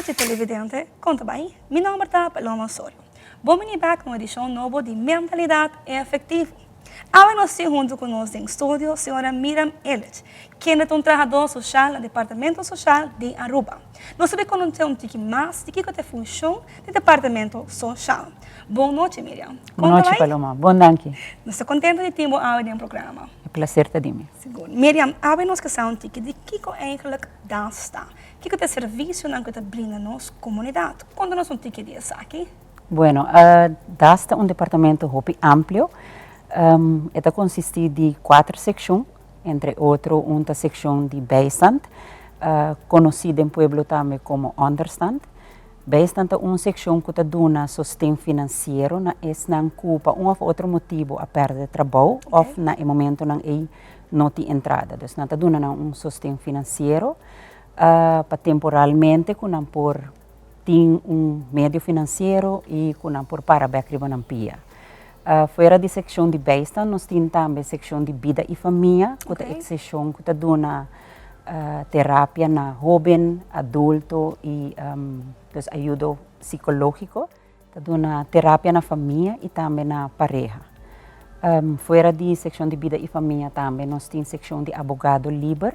nochi, televidente, con ta bay? Mi nomber ta Paloma Osorio. Bon bini bek na un edicion nobo di Mentalidad Efectivo. Awe nos tin hunto cu nos den studio señora Miriam Ellich, kende ta un trahador social na Departamento Social di Aruba. Nos ta bay conoce un tiki mas di kico ta e funcion di Departamento Social. Bon nochi, Miriam. Bon nochi, Paloma. Bon danki. Nos ta contento di tin bo awe den programa. E placer ta di mi. Sigur. Miriam, awe nos ke sa un tiki di kiko eigenlijk DAS ta. Kiko ta e servicionan ku ta brinda nos comunidad? Konta nos un tiki di esaki. Bueno, DAS ta un departamento hopi amplio. E ta consisti di cuater seccion, entre otro un ta seccion di bijstand, conoci den pueblo tambe como onderstand. Bijstand ta un seccion cu ta duna sosten financiero na esnan cu pa un of otro motibo a perde trabou of na e momentonan ey no tin entrada. Dus nan ta duna nan un sosten financiero pa temporalmente cu nan por tin un medio financiero y cu nan por para bek riba nan pia. Fuera di seccion di bijstand nos tin tambe seccion di bida y famia cu ta e seccion cu ta duna terapia na hoben, adulto y dus ayudo psicologico. Ta duna terapia na famia y tambe na pareha. Fuera di seccion di bida y famia tambe nos tin seccion di abogado liber.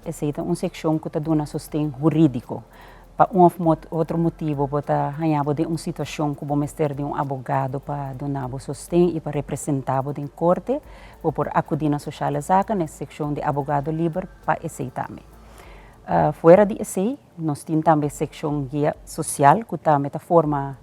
Esey ta un seccion cu ta duna sosten huridico. Pa un of otro motibo bo ta haña bo den un situacion cu bo mester di un abogado pa duna bo sosten y pa representa bo den corte, bo por acudi na Sociale Zaken, na e seccion di abogado liber pa esey tambe. Fuera di esey, nos tin tambe seccion guia social cu tambe ta forma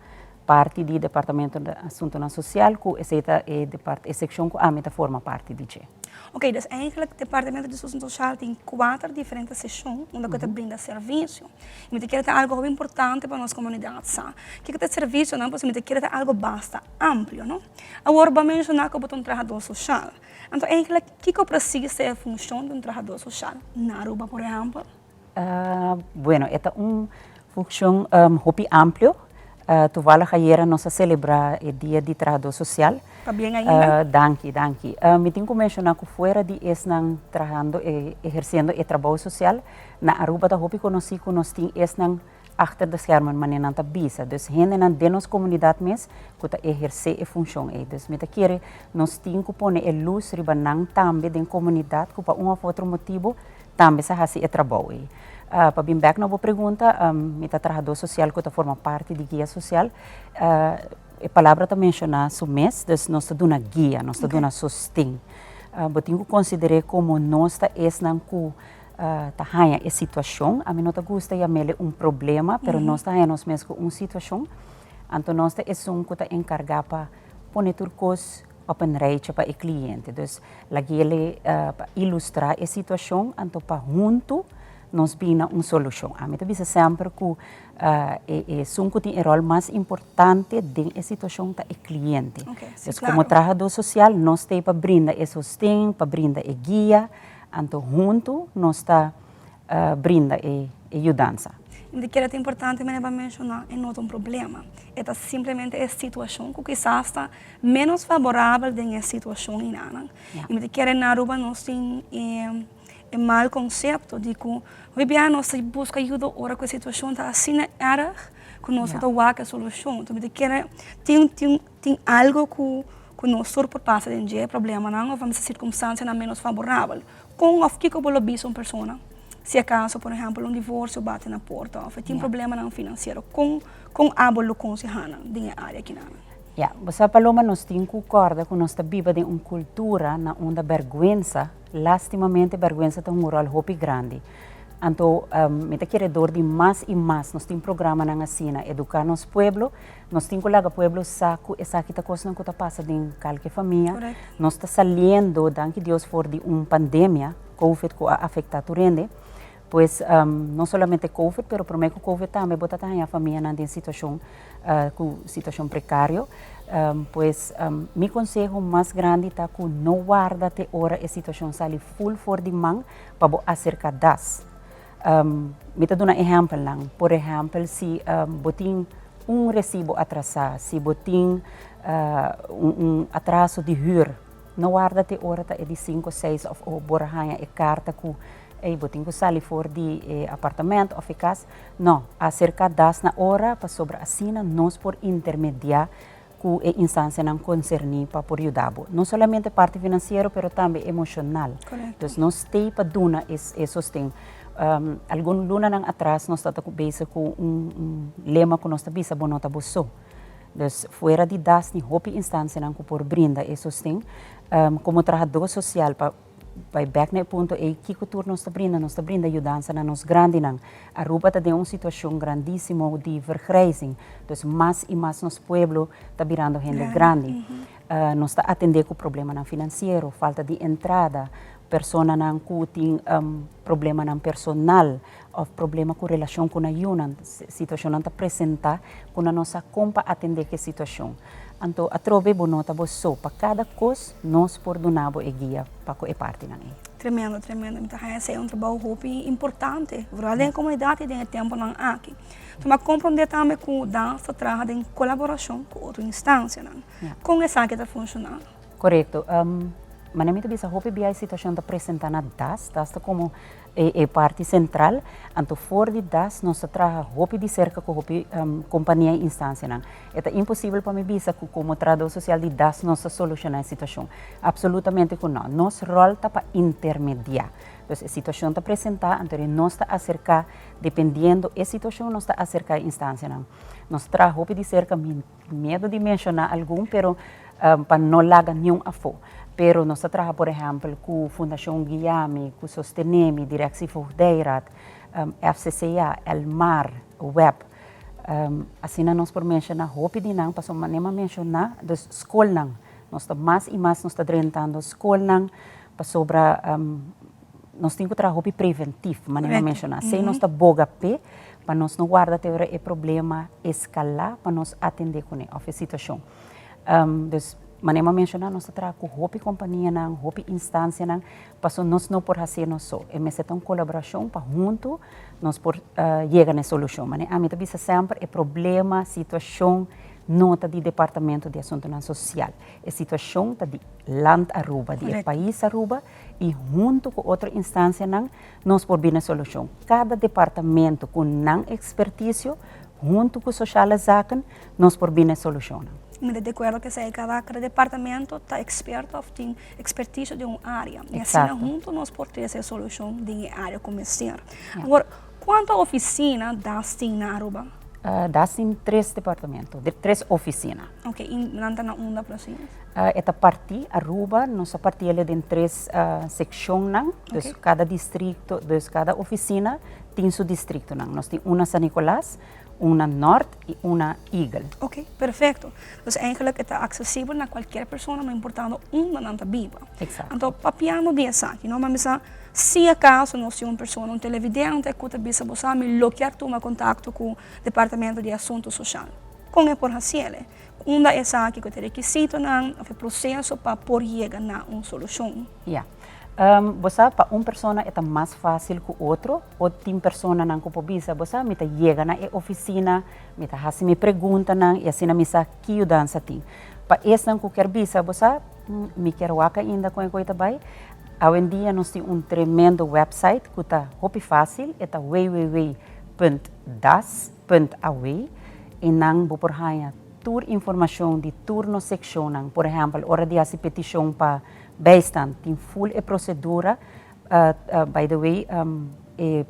parti di Departamento di Asuntonan Social cu esey ta e seccion cu ami ta forma parti di dje. Ok, dus eigenlijk Departamento di Asunto Social tin kuater diferente seshon unda ku ta brinda servisio. Mi ta kere ta algo hopi importante pa nos komunidat sa. Kiko ta e servisionan? Pasobra mi ta kere ta algo basta amplio, no? Awor bo a menshoná ku bo ta un trahadó sosial. Anto eigenlijk kiko presis ta e funshon di un trahadó sosial na Aruba por ehèmpel? Bueno, e ta un funcion hopi amplio. Toevallig ayera nos a celebra e dia di trahador social. Pabien ainda. Danki, danki. Mi tin cu menciona cu fuera di esnan trahando, eherciendo e trabou social, na Aruba ta hopi conoci cu nos tin esnan achter de schermen, manera nan ta bisa. Dus hendenan den nos comunidad mes cu ta eherce e funcion ey. Dus mi ta kere nos tin cu pone e luz riba nan tambe den comunidad cu pa un of otro motibo Tambe sa hasi e trabou ei. Pa bin bek na bo pregunta, mi ta trahadó sosial ku ta forma parti di guia sosial. E palabra ta menshoná su mes, dus nos ta duna guia, nos ta duna sosten. Bo tin ku konsider'é komo nos ta esnan ku ta haña e situashon. Ami no ta gusta yam'el un problema, pero nos ta haña nos mes ku un situashon. Anto nos ta esun ku ta enkargá pa pone tur kos op een rijtje pa e cliente. Dus lag'ele pa ilustra e situacion anto pa hunto nos bin na un solucion. Ami ta bisa semper cu e esun cu tin e rol mas importante den e situacion ta e cliente. Dus como trahador social nos ta pa brinda e sosten, pa brinda e guia, anto hunto nos ta brinda e yudansa. Mi ta kere ta importante manera bo a menshoná e no ta un problema. E ta simplemente e situashon ku kisas ta ménos faborabel den e situashon einanan. I mi ta kere na Aruba nos tin e mal konsepto di ku hopi bia nos ta buska yuda ora ku e situashon ta asina erg ku nos no ta wak e solushon. Enton mi ta kere tin tin tin algu ku ku nos tur por pasa den dje problemanan òf sirkunstansianan ménos faborabel. Kon òf kiko bo lo bisa un persona si akaso por ehèmpel un divorsio bati na porta òf e tin problemanan finansiero? Kon kon abo lo konsehá nan den e área akinan? Ya, bo sa Paloma nos tin ku kòrda ku nos ta biba den un kultura na unda bèrgwensa, lastimamente bèrgwensa ta hunga un ròl hopi grandi. Anto mi ta kere dor di mas i mas nos tin programanan asina, eduká nos pueblo. Nos tin ku laga pueblo sa ku esaki ta kosnan ku ta pasa den kalke famia. Nos ta saliendo, danki Dios, for di un pandemia, Covid, ku a afektá tur hende. Pues, no solamente Covid, pero promé ku Covid tambe bo ta ta haña famianan den situashon ku situashon prekario. Pues, mi konseho mas grandi ta ku no warda te ora e situashon sali ful for di man pa bo aserká das. Mi ta duna ehèmpelnan. Por ehèmpel, si bo tin un resibo atrasá, si bo tin un atraso di hür, no warda te ora ta e di sinku, seis òf bo a haña e karta ku Ey, bo tin ku sali for di e apartamento òf e kas. No, aserká DAS na ora pasobra asina nos por intermediá ku e instansianan konserní pa por yuda bo. No solamente parti finansiero pero tambe emoshonal. Dus nos stay pa duna e sosten. Algun lunanan atras nos tabata bezig ku un lema ku nos ta bisa bo no ta bo so. Dus fuera di DAS tin hopi instansianan ku por brinda e sosten. Komo trahadó sosial pa Bai bek na e punto ei, kiko tur nos ta brinda? Nos ta brinda yudansa na nos grandinan. Aruba ta den un situashon grandísimo di vergrijzing. Dus mas i mas nos pueblo ta birando hende grandi. Nos ta atendé ku problemanan finansiero, falta di entrada, personanan ku tin problemanan personal òf problema ku relashon ku nan yunan. Situashonnan ta presentá ku nan no sa kon pa atendé ku e situashon. Anto atrobe bo no ta bo so. Pa kada kos nos por duna bo e guia pa ku e partinan ei. Tremendo, tremendo. Mi ta haña esei un trabou hopi importante, vooral den e komunidat i den e tempunan aki. Tuma komprondé tambe ku DAS ta traha den kolaborashon ku otro instansianan. Kon esaki ta funshoná? Korekto. Manera mi ta bisa hopi bia e situashon ta presentá na DAS. DAS ta komo e parti sentral, anto for di DAS nos ta traha hopi di serka ku hopi kompania i instansianan. E ta imposibel pa mi bisa ku komo trahadó sosial di DAS nos ta solushoná e situashon. Apsolutamente ku nò. Nos ròl ta pa intermediá. Dus e situashon ta presentá, anto di nos ta aserká, dependiendo e situashon nos ta aserká e instansianan. Nos traha hopi di serka, mi miedu di menshoná algun, pero pa no laga niun afó. Pero nos ta traha por ehèmpel ku Fundashon Guiami, ku Sostenemi, Directie Voogdijraad, FCCA, Elmar, web. Asina nos por menshoná hopi di nan, pasobra manera mi a menshoná, dus skolnan, nos ta mas i mas nos ta drentando skolnan pasobra nos tin ku traha hopi preventif, manera mi a menshoná. Esei nos ta boga p'e pa nos no warda te ora e problema eskalá pa nos atendé kuné òf e situashon. Dus, manera mi a menshoná, nos ta traha ku hopi kompanianan, hopi instansianan, pasobra nos no por hasié nos so. E mester ta un kolaborashon pa huntu nos por yega na e solushon. Manera ami ta bisa semper, e problema, situashon no ta di Departamento di Asuntunan Sosial. E situashon ta di Land Aruba, di e pais Aruba, i huntu ku otro instansianan nos por bini na e solushon. Kada departamento ku nan ekspertisio, huntu ku Sociale Zaken, nos por bini e solushonnan. Mi ta di akuerdo ku esei, kada kada departamento ta eksperto òf tin ekspertisio den un área. I asina huntu nos por trese e solushon den e área ku mester. Awor, kuantu ofisina das tin na Aruba? Das tin tres departamento, tres ofisina. Ok, i nan ta na unda presis? E ta partí Aruba, nos a partí el den tres sekshonnan, dus kada distrikto, dus kada ofisina tin su distriktonan. Nos tin un na San Nicolas, un na Nort i un na Eagle. Ok, perfecto. Dus eigenlijk e ta accesibel na cualkier persona, no importando unda nan ta biba. Exacto. Anto, papiando di esaki, no, mi sa, si acaso nos tin un persona, un televidente cu ta bisa bo sa, mi lo kier tuma contacto cu Departamento di Asunto Social. Con e por haciele? Unda esaki, cu ta e requisitonan of e proceso pa por yega na un solucion? Ya. Bo sa, pa un persona e ta mas fásil ku otro, o tin personanan ku por bisa, bo sa, mi ta yega na e ofisina, mi ta hasi mi preguntanan i asina mi sa ki yudansa tin. Pa esnan ku kier bisa, bo sa, mi kier wak ainda kon e koi ta bai, awendia nos tin un tremendo wèpsait ku ta hopi fásil, e ta www punt das punt aw, i nan bo por haña tur informashon di tur nos sekshonnan. Por ehèmpel, ora di hasi petishon pa Bijstand tin full e procedura, by the way e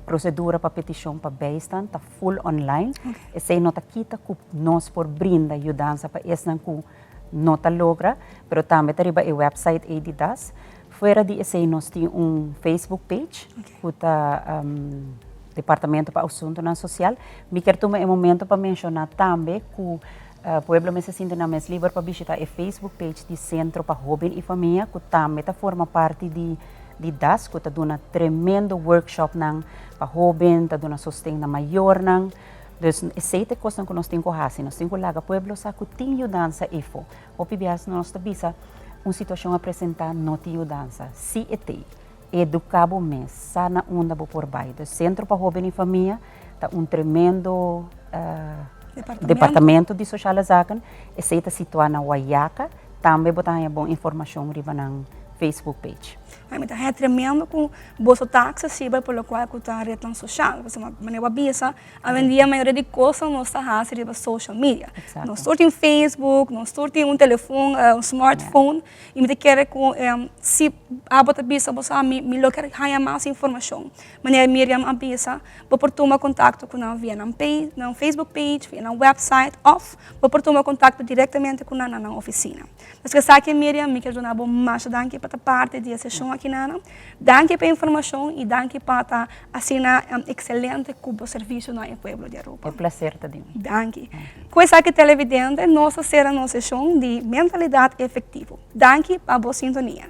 procedura pa peticion pa bijstand ta full online, esey no ta kita cu nos por brinda yudansa pa esnan cu no ta logra, pero tambe ta riba e website ey di das. Fuera di esey nos tin un Facebook page cu ta Departamento pa Asuntonan Social. Mi kier tuma e momento pa menciona tambe cu Pueblo mester sinti nan mes liber pa bishita e Facebook page di Sentro pa Hoben i Famia ku tambe ta forma parti di di das ku ta duna tremendo workshopnan pa hoben, ta duna sosten na mayornan. Dus esei ta e kosnan ku nos tin ku hasi. Nos tin ku laga pueblo sa ku tin yudansa efo. Hopi bias nos ta bisa un situashon a presentá no tin yudansa. Si e t'ei, eduká bo mes, sa na unda bo por bai. Dus Sentro pa Hoben i Famia ta un tremendo departamento di Sociale Zaken. Esei ta situá na Wayaca. Tambe bo ta haña bon informashon riba nan Facebook page. Mi ta haña tremendo ku boso ta aksesibel por lokual ku ta retnan sosial. Pasobra manera bo a bisa, awendia mayoria di kosnan nos ta hasi riba social media. Nos tur tin Facebook, nos tur tin un telefon, un smartphone, i mi ta kere ku si abo ta bisa bo sa mi mi lo ker haña mas informashon. Manera Miriam a bisa, bo por tuma kontakto ku nan via nan nan Facebook page, via nan website òf bo por tuma kontakto direktamente ku nan na nan ofisina. Nos ke sa ki Miriam, mi kier duna bo masha danki pa ta parti di e seshon aki nana. Danki pa e informashon i danki pa ta asina ekselente ku bo servisio na e pueblo di Aruba. E plaser ta di mi. Danki. Ku esaki televidente nos ta sera nos seshon di Mentalidat Efektivo. Danki pa bo sintonia.